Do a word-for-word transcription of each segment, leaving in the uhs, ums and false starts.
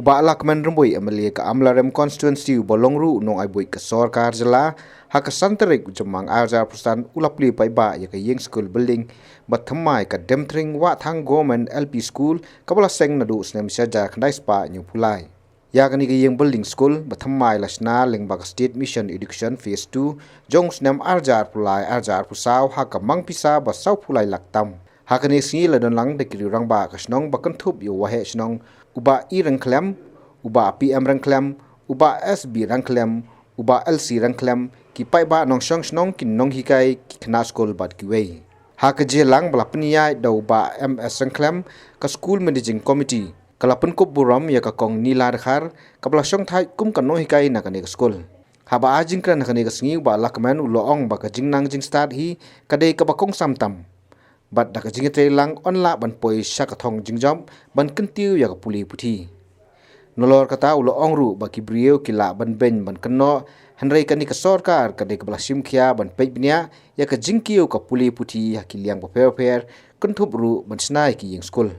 U Bah Lahkmen Rymbui, M L A ka Amlarem Constituency, uba long ruh u nongai buit ka sorkar jylla, ha ka san tarik u Jymmang arhajar arphew san u la plie paidbah ïa ka ïing skul building ba thymmai ka Demthring Wahthang Government L P School, kaba la seng naduh u snem shihajar khyndai spah hynñiewphew lai. Ïa kane ka ïing building skul ba thymmai la shna lyngba ka State Mission Education Phase two jong u snem arhajar arphew lai arhajar arphew saw ha ka mang pisa ba sawphew lai lak tam. Ha kane ka sngi la don lang da ki riew rangbah ka shnong ba kynthup ïa u Waheh Shnong u Bah I. Ryngkhlem, u Bah P. M. Ryngkhlem, u Bah S. B. Ryngkhlem, u Bah L. C. Ryngkhlem, ki paidbah nongshong shnong, ki nonghikai, ki khynnah skul bad kiwei. Ha ka jingïalang ba la pynïaid da u Bah M. S. Ryngkhlem, ka School Managing Committee ka la pynkup burom ïa ka Kong Nila Dkhar, kaba la shongthait kum ka nonghikai na kane ka skul. Haba ai jingkren ha kane ka sngi, u Bah Lahkmen u la ong ba ka jingnang jingstad hi ka dei kaba kongsan tam, bad da ka jingïatreilang yn lah ban poi sha ka thong jingjop ban kyntiew ïa ka pule puthi. Nalor kata, u la ong ruh ba ki briew ki lah ban beiñ ban kynnoh, hynrei kane ka sorkar ka dei kaba la shim khia ban peit bniah ïa ka jingkiew ka pule puthi ha ki liang bapher bapher, kynthup ruh ban shna ïa ki ïing skul.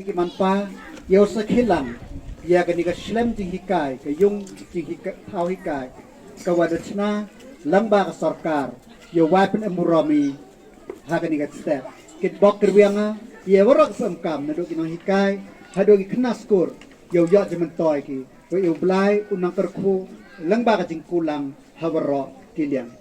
Ki manpa, ïa u sakhi lang ïa kane ka shlem jinghikai, ka ïung jinghikai, thaw hikai kaba da shna lyngba ka sorkar, ïa u wai pynemburom ïa ha kane ka step. Kitbok kitrwiang ïa waroh ki pyrkhat, naduh ki nonghikai haduh ki khynnah skul, ïa u ïoh jingmyntoi ki. Ba ïa u Blai un nang kyrkhu lyngba ka jingkulang ha waroh ki liang.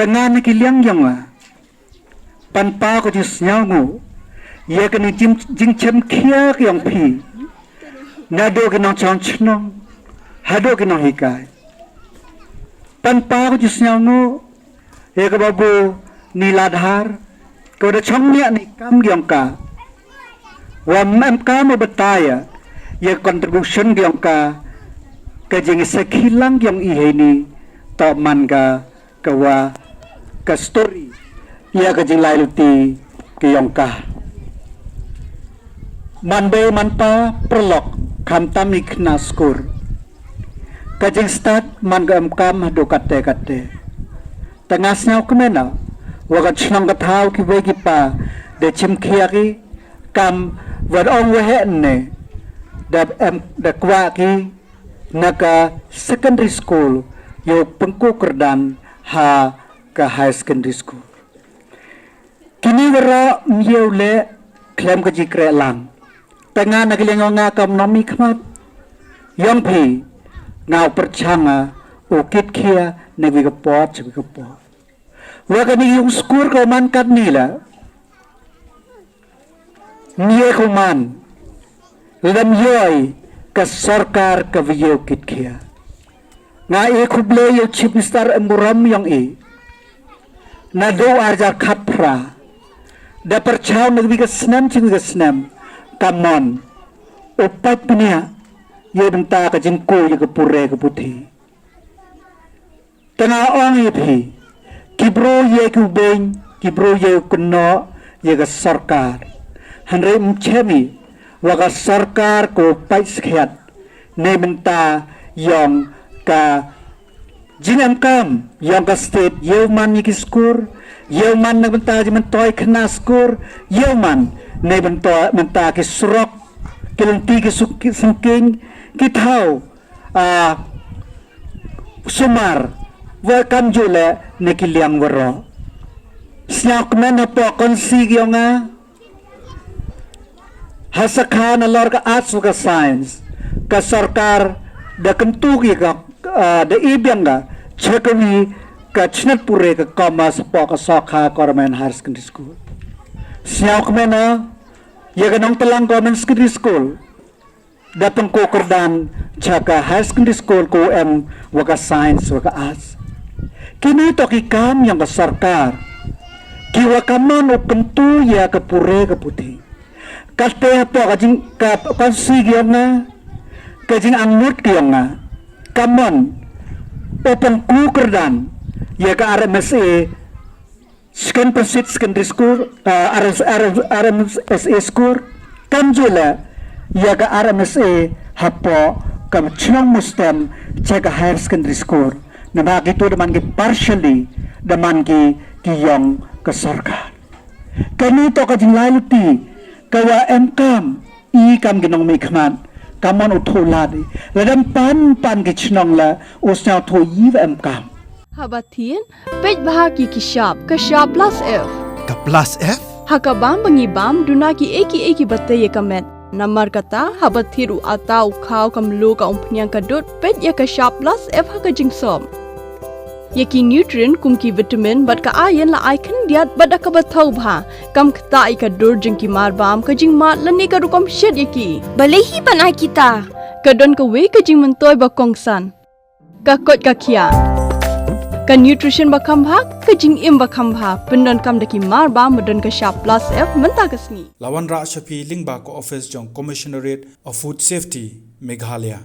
Tang na ki liang jong nga, pynpaw ka jingsngewnguh ïa kane ka jing, jingchem khia ka jong phi, naduh ki nongshong shnong haduh ki nonghikai. Pynpaw ka jingsngewnguh ïa ka Babu Nila Dhar, ka wa da shong miah na ki kam ki jong ka, wa em kam u batai ïa ka contribution ki jong ka, ka jingsakhi lang ki jong i heini, to man ka, ka wa, ka story ïa ka jinglai lynti ki jong ka. Man bei man pa paralok, khamtam i khynnah skul, ka jingstad man ka em kam haduh katte katte. Tang nga sngew kmen na wa ka shnong ka thaw, kiwei ki pa da chim khia ki kam, wat ong wa heh ne, da em, da kwah ki na ka secondary school ïa u pynkup kyrdan ha ka higher secondary school. Kine waroh ym ïa u leh khlem ka jingkreh lang. Tang nga na ka liang nga kam nongmihkhmat jong phi, nga u pyrshang, nga u kit khia na kiwei ka por sha kiwei ka por. Wa kane ka ïung skul ka man katne la, ym ïa ka man, lada ym ïoh i ka sorkar ka wa ïa u kit khia. Nga ai khublei ïa u Chief Minister em burom jong i, naduh arhajar khatphra, da pyrshang na kiwei ka snem sha kiwei ka snem, ka mon u pait bniah ïa bynta ka jingkiew ïa ka pule ka puthi. Tang nga ong ïa phi, ki briew ïa ki u beiñ, ki briew ïa u kynnoh ïa ka sorkar. Hynrei ym chem i wa ka sorkar ko pait skhiat na bynta ïong ka jingem kam ïong ka state, ïew man ïa ki skur, ïew man na bynta jingmyntoi khynnah skur, ïew man na bynta, bynta ki surok, ki lynti ki suk-, ki sengking, ki thaw, ah, sumar, wa kam ju leh na ki liang waroh. Sñiaw kmen hapoh konsi ïong nga, ha sakha na lor ka arts wa ka science, ka sorkar da kyntu ki ka, ah, da i biang ka, cha kawi ka chnat pure ka commerce hapoh ka Sokha Government Higher Secondary School. Sñiaw kmen na, ïa ka Nongtlang Government Secondary School, da pynku kyrdan cha ka higher secondary school ko em wa ka science wa ka arts. Kini to ki kam ïong ka sorkar, ki wa kamon u kyntu ïa ka pure ka puthi. Kate hapoh ka jing ka konsi ïong nga, ka jingangnud ïong nga, kamon u pynku kyrdan ïa ka R M S A Second Pursuit Secondary School, ah, R S, R S, R M S A School, kam ju leh ïa ka R M S A hapoh ka chnong Mustem cha ka higher secondary school. Namar kito da man ki partially, da man ki, ki ïong ka sorkar. Kani to ka jinglai luti ka wa em kam, i kam ki nongmihkhmat, kamon u thoh lad i. Lada ym pan, pan ki chnong la u sñiaw thoh i wa em kam. Haba thied, peit bha ki ki shap, ka shap plus F. Ka plus F? Ha ka bam ba ngi bam, duna ki ei ki ei ki ba tei ïa ka met. Namar kata, haba thied u ata, u khaw, ka mluh, ka umphniang, ka dud, peit ïa ka shap plus F ha ka jingsop. Ïa ki nutrient kum ki vitamin bad ka iron la ai khyndiat bad da kaba thaw bha. Kam ktah ïa ka dur jong ki marbam, ka jingmad lane ka rukom shet ïa ki. Balei hi ban ai kita? Ka don kawei ka jingmyntoi ba kongsan. Ka koit ka khiah. Ka nutrition ba kham bha, ka jingim ba kham bha. Pyndonkam da ki marbam ba don ka shap plus F mynta ka sngi. La wanrah sha phi lyngba ka office jong Commissionerate of Food Safety, Meghalaya.